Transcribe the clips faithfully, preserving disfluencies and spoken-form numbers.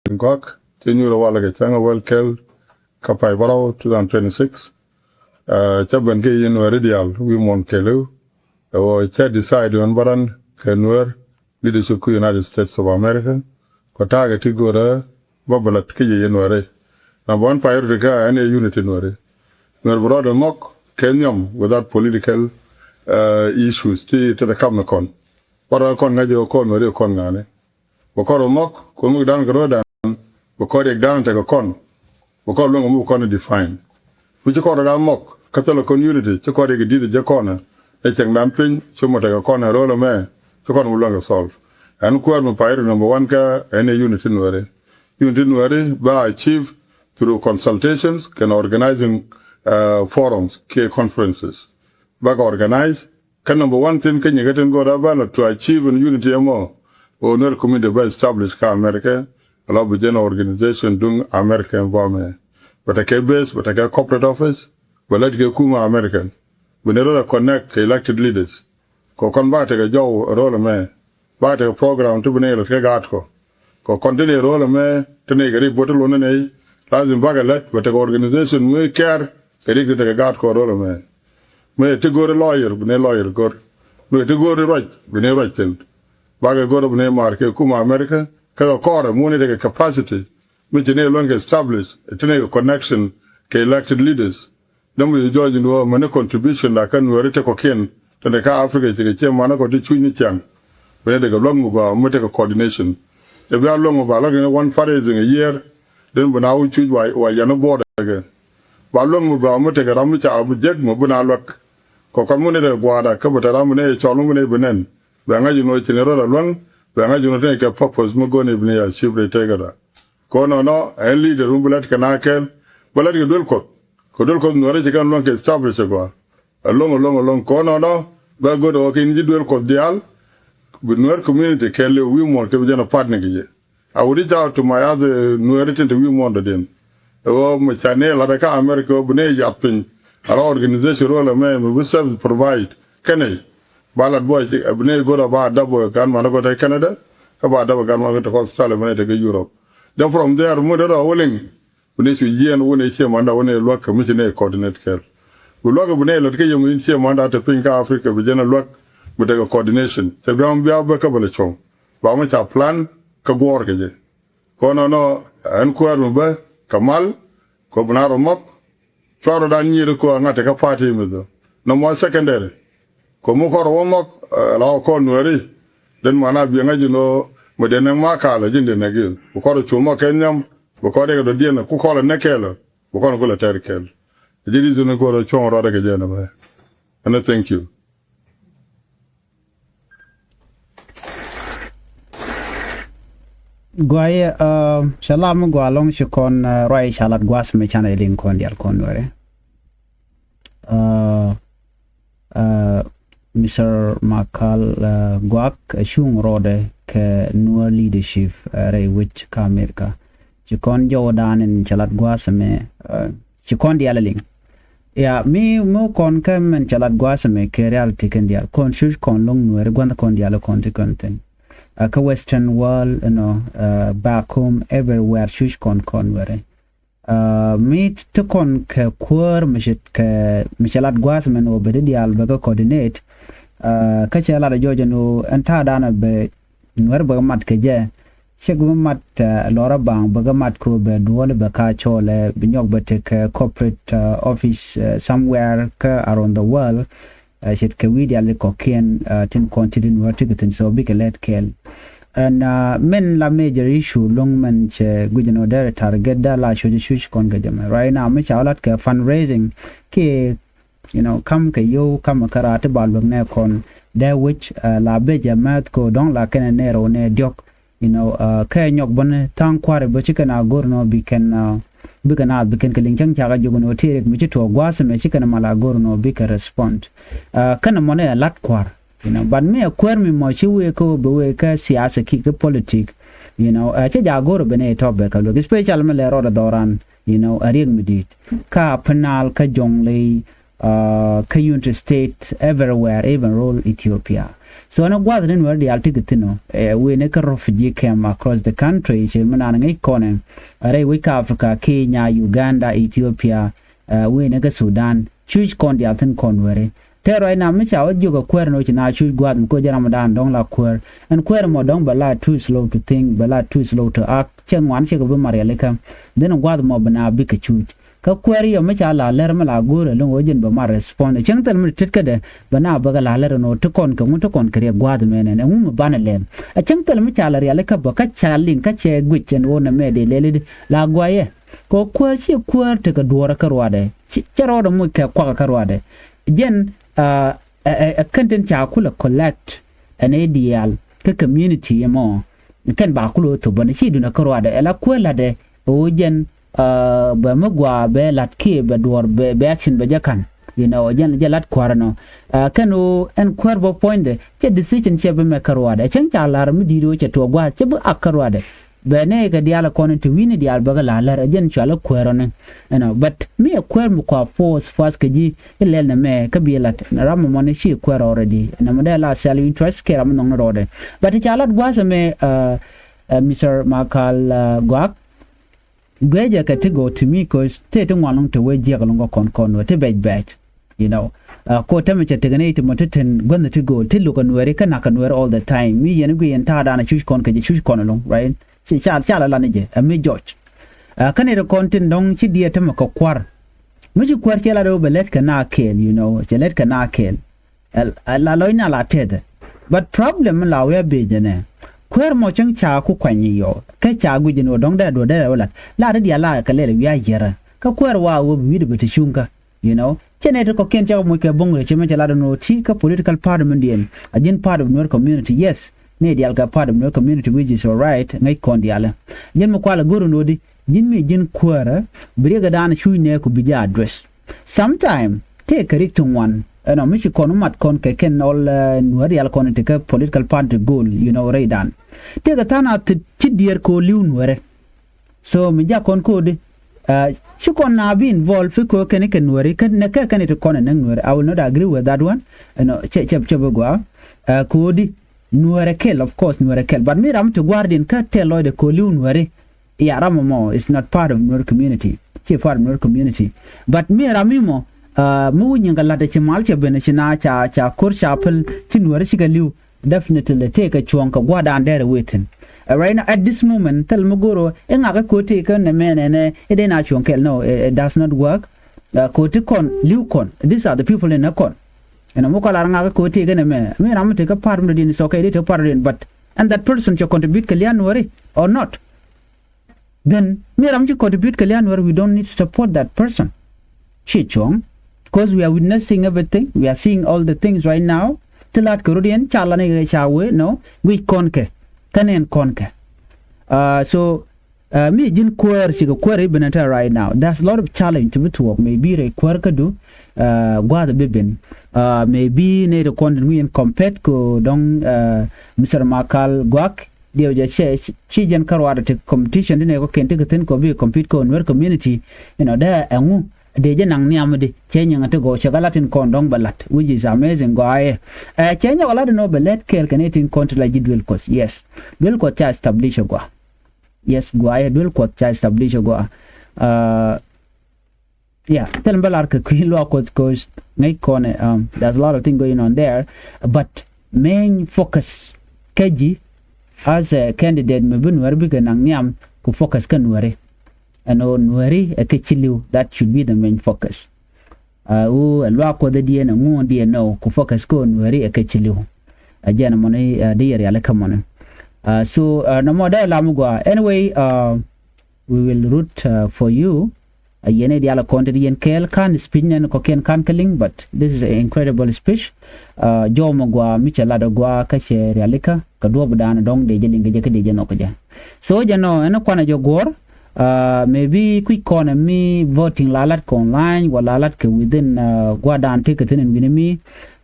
Gɔak cɛ nyuur walɛ kɛ cäŋ a wäl kɛl kä pay bärɔw two thousand twenty-six. Cä ben kɛ yɛn Nuääri diaal wi̱i̱ muɔ̱ɔ̱n kɛɛliw. Ɛ ɣöö cä decide ɣän bä ran kɛ Nuäär leadership kä United States of America. Kɔ ta̱a̱ kɛ ti görä bä bä lät kä yɛ yɛn Nuääri. Number one priority kä ɛn ɛ unity Nuääri. Nuäär bi rɔɔdɛ nhɔk kɛ nhiam without political issues ti te te kam ni kɔn. Bä rɔɔdɛ kɔn ŋa̱c ɛ kɔn Nuääri ɛ kɔn ŋa̱ni. Bɛ kɔn rɔ nhɔk kɛ ŋuikdan kɛ rɔ̱dan. Bɛ kɔn riɛkdan tekɛ kɔn. Bɛ kɔn luäŋ kɛ mi bɛ kɔn define. Mi ci kɔn rɔ̱dan nhɔk kä thilɛ kɔn unity ci kɔn riɛk kɛ di̱t jɛ kɔn ɛ cieŋdan piny ci mɔ tekɛ kɔn ɛ röl ɛmɛ. Ci kɔn mi luäŋ kɛ solve. Ɛn kuäär mi priority number one kä ɛn ɛ unity Nuääri. Unity Nuääri ba achieve through consultations kɛn organizing forums kiɛ conferences. Bakɛ organize. Kä number one thin kä nyikä tin go̱o̱r a bä la to achieve in unity ɛmɔ. Ɣöö Nuer community bä establish kä America. A la bi jɛn organization duŋ America ɛn bä mɛ. Bɛ tekɛ base, bɛ tekɛ corporate office. Bɛ lät kɛ kumɛ America. Bi ni rɔɔdɛ connect kɛ elected leaders. Kɛ kɔn ba tekɛ jɔw röl ɛmɛ. Ba tekɛ program ti bi ni lät kɛ gaat kɔ. Kɛ kɔn ti ni röl ɛmɛ ti ni kɛ rik bot ti lon ni nɛy. Lazim bakɛ lät bɛ tekɛ organization mi kɛɛr kɛ rik ti tekɛ gaat kɔ röl ɛmɛ. Mëë ti go̱ri lawyer bi ni lawyer go̱r. Mëë ti go̱ri ruac bi ni ruac thi̱n. Bakɛ go̱r bi ni mar kɛ kumɛ America kä kɛ kɔrɛ mi wä ni tekɛ capacity. Mi ci ni luäŋ kɛ establish ti ni kɛ connection kɛ elected leaders. Däm wi̱i̱ jɔɔc in wä mɛni contribution da kä Nuääri ti kɔkiɛn. Tɛn kä Africa cikɛ ciɛ manä kɔ ti cuc ni ciaŋ. Bɛ ni tekɛ luäŋ mi gɔaa mi tekɛ coordination. Cɛ bia luäŋ mi ba lak ni one fundraising a year. Den bi na wä cuc wa yan border kɛ. Ba luäŋ mi gɔaa mi tekɛ ram mi ca bi jek mi bi na luäk. Kɔ kɔn mi ni tekɛ gua̱a̱da kä bi te ram mi ni cɔl mi bi ni bi nɛn. Bɛ ŋa̱c in wä ci ni rɔɔdɛ luäŋ. Bɛ ŋa̱c in wä ti ni kɛ purpose mi go̱o̱r ni bi ni achieve rɛy tëkäda. Kɛ nɔnɔ ɛn leader mi bi lät kɛ na kɛl. Bä lät kɛ duel Kuɔth. Kɛ duel Kuɔth Nuäärä ci kɛn luäŋ kɛ establish ɛ gɔaa. Ɛlɔŋ ɛlɔŋ ɛlɔŋ kɛ nɔnɔ. Bä go̱o̱r ɛ wä kɛ in ji̱ duel Kuɔth diaal. Bi Nuäär community kɛɛliw wi̱i̱ muɔ̱ɔ̱n kɛ bi jɛn ɛ partner kɛ jɛ. I will reach out to my other Nuääri tin te wi̱i̱ muɔ̱ɔ̱n dɔ̱diɛn. Ɛ ɣöö mi ca ni lat kä America ɣöö bi ni yath piny. Ala organization röl ɛmɛ mi bi service provide kɛnɛ. Ba lat buɔy ci bi ni go̱o̱r ɛ ba dap ɛ gan man ɛ gɔt ɛ Canada. Kä ba dap ɛ gan man ɛ gɔt ɛ Australia mɛn ɛ te kä Europe. Then from there mi dee rɔ willing. Bi ni cu yiɛn wun ɛ ciɛ manda wun ɛ luäk kɛ mi ci ni coordinate kɛl. Bi luäk bi ni lät kä yɛ mi in ciɛ manda te piny kä Africa bi jɛn ɛ luäk. Bi tekɛ coordination cɛ biam bia bä kä bä lɛ cuɔ̱ŋ. Ba mi ca plan kä guɔ̱ɔ̱r kɛ jɛ. Kɔn nɔnɔ ɛn kuäär mi bä kɛ mal kɔ bi na rɔ nhɔk. Cuarɔ dan nyier kɔ ŋa̱t kä party mi dhɔ nɔmɔ secondary. Kɔ mi kɔrɔ wä nhɔk la kɔ Nuääri. Den mana biɛ ŋa̱c inɔ mɛ den nɛŋ ma kalɛ ji̱n den nɛk in bi kɔrɔ cu nhɔk kɛ nhiam. Bi kɔrɔ dek dɔ diɛn ku kɔlɛ nɛk kɛɛlɛ bi kɔn kulɛ tɛr kɛɛl. Ji̱ ri zun kɔrɔ cuɔ̱ŋ rɔɔdɛ kɛ jɛn ɛmɛ. Ɛn thank you. Guayɛ, cɛ lam mi gua lɔŋ ci kɔn ruac ca lat guas mi canɛ liŋ kɔn dial kɔn wɛrɛ. Mister Makal Guak cuŋ rɔɔdɛ kɛ Nuer leadership rɛy wec kä America. Ci kɔn jɔwdan in ca lat guas mi ci kɔn dial liŋ. Ya mi mi kɔn kä mɛn ca lat gua̱a̱th ɛmɛ kɛ rial ti kɛn diaal kɔn cuc kɔn loŋ Nuɛri gua̱nh kɔn diaal kɔn ti kɔn thin. Kä Western world, you know, back home everywhere cuc kɔn kɔn Nuɛri. Mi ti kɔn kɛ kuäär mi cɛ lat gua̱a̱th ɛmɛ ni wä bɛ ti diaal bɛ kɛ coordinate. Kä cɛ lat a jɔɔc ɛn wä ɛn ta̱a̱ da̱a̱n a bɛ Nuɛr bɛ mat kɛ jɛ. Cɛ bi mat lɔrä baŋ bɛ mat ko bɛ duɔl bɛ ka cɔɔlɛ bi nyɔk bɛ tek corporate office somewhere kä around the world. Ce̱tkɛ wi̱i̱ diali kɔkiɛn tin kɔn ti di Nuɛr ti kɛ thin so bikɛ lɛt kɛɛl. Ɛn min la major issue loŋ mɛn cɛ guic nɔ dɛrɛ target da la cuc cuc kɔn kɛ jɛ mɛ right now mi ca lat kɛ fundraising kiɛ You know, kam kɛ yow kam kɛ raa ti ba luäk nɛ kɔn dee wi̱c la bec ɛ mɛth ko dɔ̱ŋ la kɛnɛ nɛ rɛw nɛ diɔ̱k. You know, kɛ nyɔk bäni tha̱a̱ŋ kua̱r bä ci kɛn a go̱r nɔ bi kɛn bi kɛn a bi kɛn kɛ liŋ cäŋ cakɛ jok nɔ ti rik mi ci tuɔɔk gua̱a̱th mɛ ci kɛn mal a go̱r nɔ bi kɛ respond. Kɛnɛ mɔni ɛ lat kua̱r. You know, but mi ɛ kuäär mi mɔ ci wee kä wee bɛ wee kä siasa ki kä politik. You know, cä ja go̱r bɛ nɛ tɔp bɛ kä luäk especially mi lɛ rɔɔdɛ dhɔran. You know, a riek mi di̱i̱t kä a Pinal kä Jɔŋley. uh, kä Unity State, everywhere, even rural Ethiopia. So ɛn ɛ gua̱th ni Nuäär diaal ti kɛ thi̱n ɔ, ɛ, wëë ni kä refugee camp across the country, ci mi naan ŋäc kɔn ɛ, rɛy wec kä Africa, Kenya, Uganda, Ethiopia, ɛ, wëë ni kä Sudan, cuc kɔn diaal thi̱n kɔn Nuääri. Tëë ruac na mi ca wä jiök ɛ kuäär ni wä ci na cuc gua̱th mi koc jɛ ramdan dɔ̱ŋ la kuäär. Ɛn kuäär mɔ dɔ̱ŋ bɛ la too slow to think, bɛ la too slow to act. Cɛ ŋuan cɛ kɛ bi marialikä. Dhin gua̱th mɔ bi na bikɛ cuc. Kä kuäär yɔ mi ca la lär mi la go̱o̱r ɛlɔ̱ŋ ɣöö jɛn bɛ mar respond. Cäŋ thil mi tet kädɛ bɛ na bäkɛ la lär ɛn ɣöö ti kɔn kɛ ŋu ti kɔn kɛ riɛk gua̱a̱th mɛn ɛn ɛŋu mi banɛ lɛl. Ɛ cäŋ thil mi ca la rialikä bä kä ca liŋ kä cɛ guic ɛn ɣöö nɛ mɛ dee lɛl i̱di la guayɛ. Kɛ ɣöö kuäär ci kuäär tekɛ duɔ̱ɔ̱rä kä ruaadɛ. Cɛ rɔɔdɛ moc kɛ kuakä kä ruaadɛ. Jɛn ɛ ɛ kɛn tin ca kulɛ collect ɛn ɛ diaal kä community ɛmɔ. Kɛn ba kulɛ thop bä ni ci dunɛ kä ruaadɛ ɛ la kuäär la̱tdɛ ɣöö jɛn bɛ mi gɔaa bɛ la̱t kiɛ bɛ duɔ̱ɔ̱r bɛ action bɛ jɛ ka̱n. You know, jɛn jɛ la̱t kuäärä nɔ kɛn ɣöö ɛn kuäär bä puɔ̱nydɛ cɛ decision cɛ bi mɛ kä ruaadɛ cäŋ ca la̱r mi di̱i̱t ɣöö cɛ tuɔɔk gua̱a̱th cɛ bi ak kä ruaadɛ. Bɛ nɛy kɛ diaal kɔn in te wi̱ni diaal bäkɛ la lär ɛ jɛn cualä kuäär ɔni. You know, but mi ɛ kuäär mi kua force fast kɛ ji̱ ilɛl nɛ mɛ kä bi lat ram mɔni ci kuäär already. Nɛ mɛ dee la self interest kɛ ram mi nhɔŋni rɔɔdɛ. But ca lat gua̱a̱th ɛmɛ Mister Makal Guak. Guecɛ kɛ ti go̱o̱r ti mi koc tëë ti ŋuan lo̱ŋ te wee jiɛk lo̱ŋ kä kɔn kɔn wee ti bɛc bɛc. You know, ko tämɛ cɛ tekɛ ni ti mɔ ti ten guänh ti go̱o̱r ti lukɛ Nuääri kä nakä Nuääri all the time. Mi yɛn guic yɛn ta̱a̱ da̱a̱n a cuc kɔn kɛ jɛ cuc kɔn lo̱ŋ, right? Ci ca ca la lan jɛ ɛ mi jɔc. Kä ni ti kɔn tin dɔ̱ŋ ci diɛ tämɛ kɛ kua̱r. Mi ci kuäär cɛ la dee wä bɛ lät kɛ na kɛɛl, you know, cɛ lät kɛ na kɛɛl. La lɔcna la tɛthɛ. But problem la wi̱i̱ a bec ɛnɛ kuäär mɔ cäŋ ca ku kuany yɔ kä ca guic ɛn ɣöö dɔ̱ŋ dee duɔ̱ɔ̱r dee rɛ wä la̱t la ti diaal la kɛ lɛl wi̱i̱ a yiɛrä kä kuäär wa wä bi wi̱i̱dɛ bɛ ti cuŋkä. You know, cɛ nɛ ti kɔ̱kiɛn cɛ kɛ moc kɛ bo̱ŋ rɛ cɛ mɛ cɛ lat ɛn ɣöö ti kä political party mindiɛn a ji̱n part of Nuer community, yes. Nɛ diaal kɛ part of Nuer community, which is all right, ŋäc kɔn diaalɛ. Ji̱n mi kualɛ go̱r ɛn ɣöö di ji̱n mi ji̱n kuäärä bi riɛkɛ daan cuc nɛ ku bi jɛ address. Sometime tëë kɛ rik ti ŋuan ɛnɔ mi ci kɔn mat kɔn kɛ kɛn ɔl Nuäär diaal kɔn ti kä political party goal, you know, rɛydan. Tëë kɛ tha̱a̱ŋ a thit ci diɛɛr kɛ ɣöö li̱w Nuäärɛ. So mi jak kɔn ko̱o̱di ci kɔn na bi involve fi kɛ ɣöö kɛn kɛ Nuääri kä nɛ kɛ kɛn ti kɔn ɛ näk Nuääri. I will not agree with that one. Ɛnɔ cɛ cɛ cɛ bi gɔaa. Ko̱o̱di Nuäärɛ kɛl, of course Nuäärɛ kɛl, but mi ram ti gua̱a̱rdiɛn kä tɛl lɔcdɛ kɛ ɣöö li̱w Nuääri. Ya ram mɔ is not part of Nuer community. Ci part of Nuer community. But mi ram mi mɔ mi wi̱c nyin kɛ la̱t ci mal cɛ ben ci na ca ca ko̱r ca päl ci Nuääri cikɛ li̱w. Definitely tëëkɛ cuɔ̱ŋ kɛ gua̱a̱rdan dɛɛrɛ wee thi̱n. Right now, at this moment thil mi go̱o̱r ɣöö i̱ ŋakä ko̱ tëëkɛ nɛ mɛnɛ nɛ i̱ dee na cuɔ̱ŋ kɛl, no, it does not work. Ko̱ ti kɔn li̱w kɔn, these are the people in a kɔn. Ɛn ɔ mi kɔn lar ŋakä ko̱ tëëkɛ nɛ mɛ mi ram mi tëëkɛ part mi dɔ̱diɛn, it's okay, dee tëë part dɔ̱diɛn, but and that person cɛ contribute kɛ lian Nuääri or not? Then mi ram ci contribute kɛ lian Nuääri, we don't need to support that person. Ci cuɔ̱ŋ, because we are witnessing everything, we are seeing all the things right now. Ti la̱t kɛ rut yɛn ca lan i̱ ca wee, no, wi̱c kɔn kɛ kä nɛn kɔn kɛ. So mi ji̱n kuäär cikɛ kuäär i̱ ben ɛ tɛ right now, there's a lot of challenge ti bi tuɔɔk. Maybe rɛy kuäär kädu gua̱a̱th bi ben. Maybe nɛy ti kɔn tin wi̱i̱ yɛn compete kɛ dɔ̱ŋ Mister Makal Guak. Diɛw jɛ cɛ ci jɛn kä ruaadɛ ti competition ti nɛ kɔ ken ti kɛ thi̱n kɔ bi compete kɔ Nuer community. You know, dee ɛŋu dee jɛ naŋ nhiam di cɛ nyiŋ ti gɔw cɛ kɛ lat in kɔn dɔ̱ŋ bɛ lat, which is amazing gɔaa yɛ. Ɛ cɛ nyɔk lat in ɔ bɛ lɛt kɛɛl kɛ ni tin kɔn ti la ji̱ duel Kuɔth. Yes, duel Kuɔth ca establish gɔaa. Yes, gɔaa yɛ, duel Kuɔth ca establish gɔaa. Yeah, thil mi bä lar kɛ kui̱ luaak Kuɔth, cause ŋäc kɔn ɛ, um, there's a lot of thing going on there, but main focus kä ji̱ as a candidate mi bi Nuääri bikɛ naŋ nhiam ku focus kä Nuääri. Ɛn ɣöö Nuääri ɛ kɛ ci li̱w, that should be the main focus. Ɛ ɣöö ɛ luaak Kuɔth ɛ diɛn ɛ ŋuɔ̱ɔ̱n diɛn nɔ ku focus kä ɣöö Nuääri ɛ kɛ ci li̱w. Ɛ jɛn ɛmɔni di yɛ riali kä mɔni. So nɔmɔ dee lam gua, anyway. We will root for you. A yɛn i̱ diaal kɔn ti yɛn kɛɛl ka̱n speech nɛn kɔ̱kiɛn ka̱n kä liŋ, but this is an incredible speech. Jɔw mɔ gua mi cɛ lat ɔ gua kä cɛ rialikä kɛ duɔ̱ɔ̱p dan dɔ̱ŋ dee jɛ liŋ kɛ jɛ kä dee jɛ nhɔk kɛ jɛ. So jɛ nɔ ɛn kuanɛ jɛ guɔ̱ɔ̱r. Maybe kui̱c kɔn ɛ mi voting la lat kɛ online wala la lat kɛ within gua dan ti kɛ thi̱n ɛn wi̱ni mi.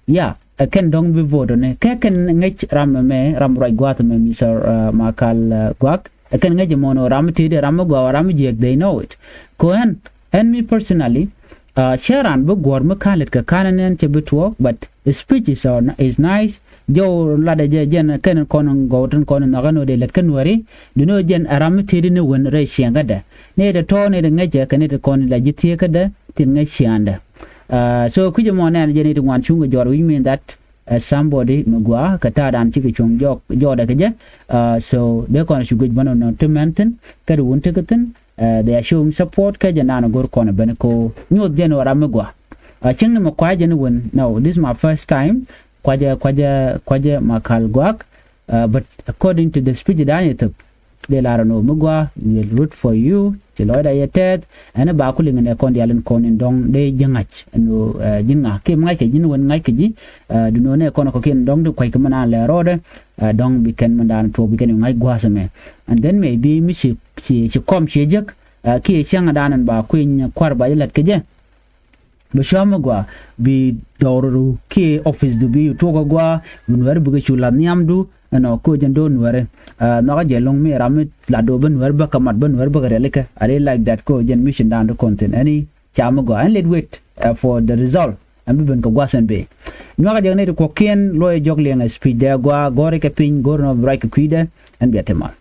Ya, ɛ kɛn dɔ̱ŋ bi vote ni kɛ kɛn ŋäc ram ɛmɛ, ram ruac gua̱a̱th ɛmɛ, Mister Makal Guak. Ɛ kɛn ŋäc ɛmɔ ni ram mi tëëdi, ram mi gɔaa, ram mi jiɛk, they know it. Kɛ ɣän, ɣän mi personally, Cä raan bi guɔ̱r mi ka̱n lät kɛ ka̱n nɛn cɛ bi tuɔɔk, but speech is, uh, is nice. Jɔw latdɛ jɛ jɛn kɛn kɔn gɔw tin kɔn nhɔk ɛn ɣöö dee lät kä Nuääri. Duŋni ɣöö jɛn ɛ ram mi tëëdi ni wen rɛy ciɛŋkädɛ, ni ti tɔ̱ ni ti ŋäcɛ kɛ ni ti kɔn la ji̱ thieekädɛ tin ŋäc ciaaŋdɛ. So kui̱c ɛmɔ nɛn jɛ ni ti ŋuan cuŋ kɛ jɔr, which mean that somebody mi gɔaa kɛ ta̱a̱dan cikɛ cuɔ̱ŋ jɔɔdɛ kɛ jɛ. So dee kɔn cu guic bän nɔ ti mɛn thi̱n kä ti wun ti kɛ thi̱n. They are showing support kä jɛ naan go̱r kɔn ben ko nyuɔth jɛn ɣöö ram mi gɔaa. Cieŋni mi kua̱c jɛn wen, no, this is my first time. Kuacɛ kuacɛ kuacɛ ma kal guak. But according to the speech dan yɛ thop, dee lar ɛn ɣöö mi gɔaa, we will root for you. Ci lɔcda yɛ tɛth ɛn ba ku liŋ nɛ kɔn dial in kɔn in dɔŋ dee ji̱ ŋa̱c ɛn ɣöö ji̱n ŋa̱c kiɛ mi ŋa̱c kɛ ji̱n wen ŋa̱c kɛ ji̱. Duŋni ɣöö nɛ kɔn kɔ̱kiɛn dɔŋ di kua̱c kɛ mi naan lɛ rɔɔdɛ. Dɔŋ bi kɛn mi daan tuɔɔk bi kɛn ŋa̱c gua̱a̱th ɛmɛ. And then maybe mi ci ci ci kɔm ci jek kiɛ cäŋ daan in ba kui̱ny kua̱r ba ji̱ la̱t kɛ jɛ. Bi cuam mi gɔaa bi dɔɔr ru kiɛ office du bi tuɔk a gɔaa bi Nuääri bikɛ cu la nhiamdu. Ɛnɔ ko jɛn do̱r Nuääri. Nhɔkä jɛ lo̱ŋ mi ram mi la do̱r bä Nuääri bäkɛ mat bä Nuääri bäkɛ rialikä. I really like that ko jɛn mission dan du kɔn thin ɛni ca mi gɔaa ɛn let wait for the result. Ɛn bi ben kɛ gua̱th ɛn bee. Nyuakä jɛ ni ti kuɔkiɛn luɔy jɔk liɛŋ speech dɛ gɔaa gɔri kɛ piny gɔri nɔ bi ruac kɛ kui̱dɛ. Ɛn bia ti mal.